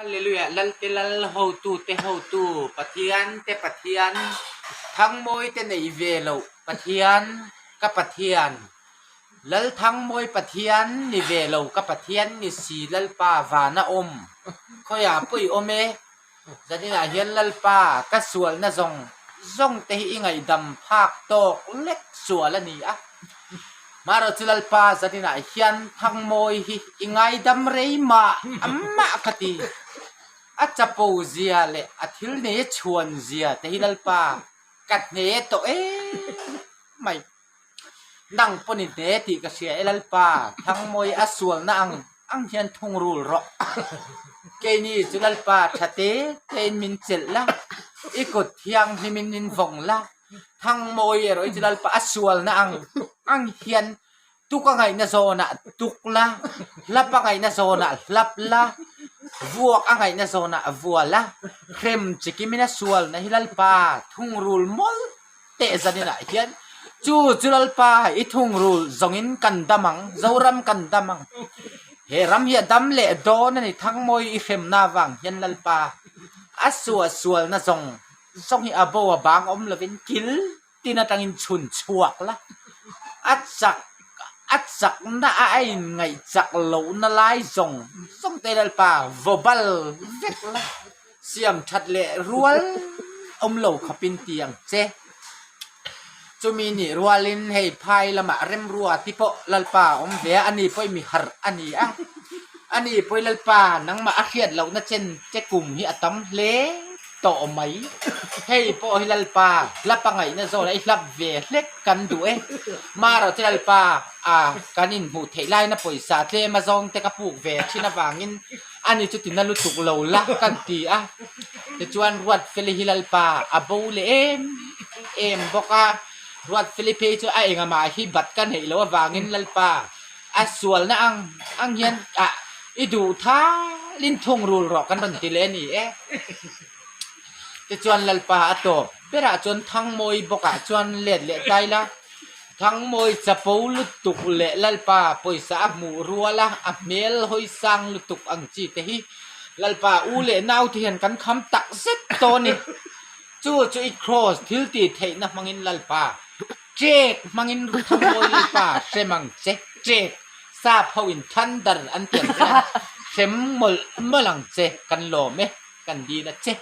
Hallelujah Lalte Lal hotute hotu Pathian te Pathian Thangmawi te nei ve loh Pathian ka Pathian Lal Thangmawi Pathian ni ve lo ka Pathian ni si Lalpa vana awm khawiah pawh i awm e Zaninah hian Lalpa ka sualna zawng zawng te hi i ngaihdam phak tawk lek sual a ni a. Marawh chu Lalpa zaninah hian Thangmawi hi i ngaidam rei mah mah ka ti. A chapo zia leh a thil nei a chhuan zia te hi Lalpa ka hne tawh em mai. Nang pawn i hne tih ka hria e Lalpa, Thangmawi a sualna ang ang hian thungrul rawh. Keini chu Lalpa tha te tein min chelh la, i kut thianghlimin min vawng la. Thangmawi erawh hi chu Lalpa a sualna ang ang hian tuk a ngaihna zawnah tuk la, hlap a ngaihna zawnah hlap la, vuak a ngaihna zawnah vua la, hrem chikimin a sualna hi Lalpa thungrul mawlh teh zaninah hian chu chu Lalpa i thungrul zawngin kan dam ang, Zoram kan dam ang. He ram hi a dam leh dawn a ni Thangmawi i hremna avang hian Lalpa a suah sualna zawng zawng hi a bo a bang awm lovin kil tin atangin chhun chhuak la, a chak a chakna a a inngaih chak lohna lai zawng zawng te Lalpa vaw bal vek la. Siam that leh rual awm lo khawpin ti ang che. Chumi nih rualin hei phai lamah remrua ti pawh Lalpa a awm ve a, ani pawh i mi harh a ni a. Ani pawh i Lalpa nangmah a hriat lohna chen che kum hi a tam hle tawh mai. Hei pawh hi Lalpa hlap a ngaihna zawn a i hlap ve hlek kan duh e. Marawh chu Lalpa a kan inhmuh theih laina pawisa tlem a zawng te ka puk ve thin avangin Ani chu tina lutuk lo la kan ti a, tichuan Ruatfeli hi Lalpa a bo leh em em bawk a, Ruatfeli phei chu a engamah hi bat ka neih loh avangin Lalpa a sualna ang ang hian ah i duh thalin thungrul rawh kan rawn ti leh a ni e. Tichuan Lalpa a tawp berah chuan Thangmawi bawkah chuan let leh tai la. Thangmawi chapo lutuk leh Lalpa pawisa a hmuh rual a, a hmel hawi sang lutuk ang chi te hi Lalpa u leh nau te hian kan kham tak zet tawh a ni. Chu chu i kraws thil tih theihna hmangin Lalpa ṭek hmangin Thangmawi Lalpa hrem ang che, ṭek sap ho in thunder an ti ang chuan hrem mawlh mawlh ang che kan lawm e, kan dil a che.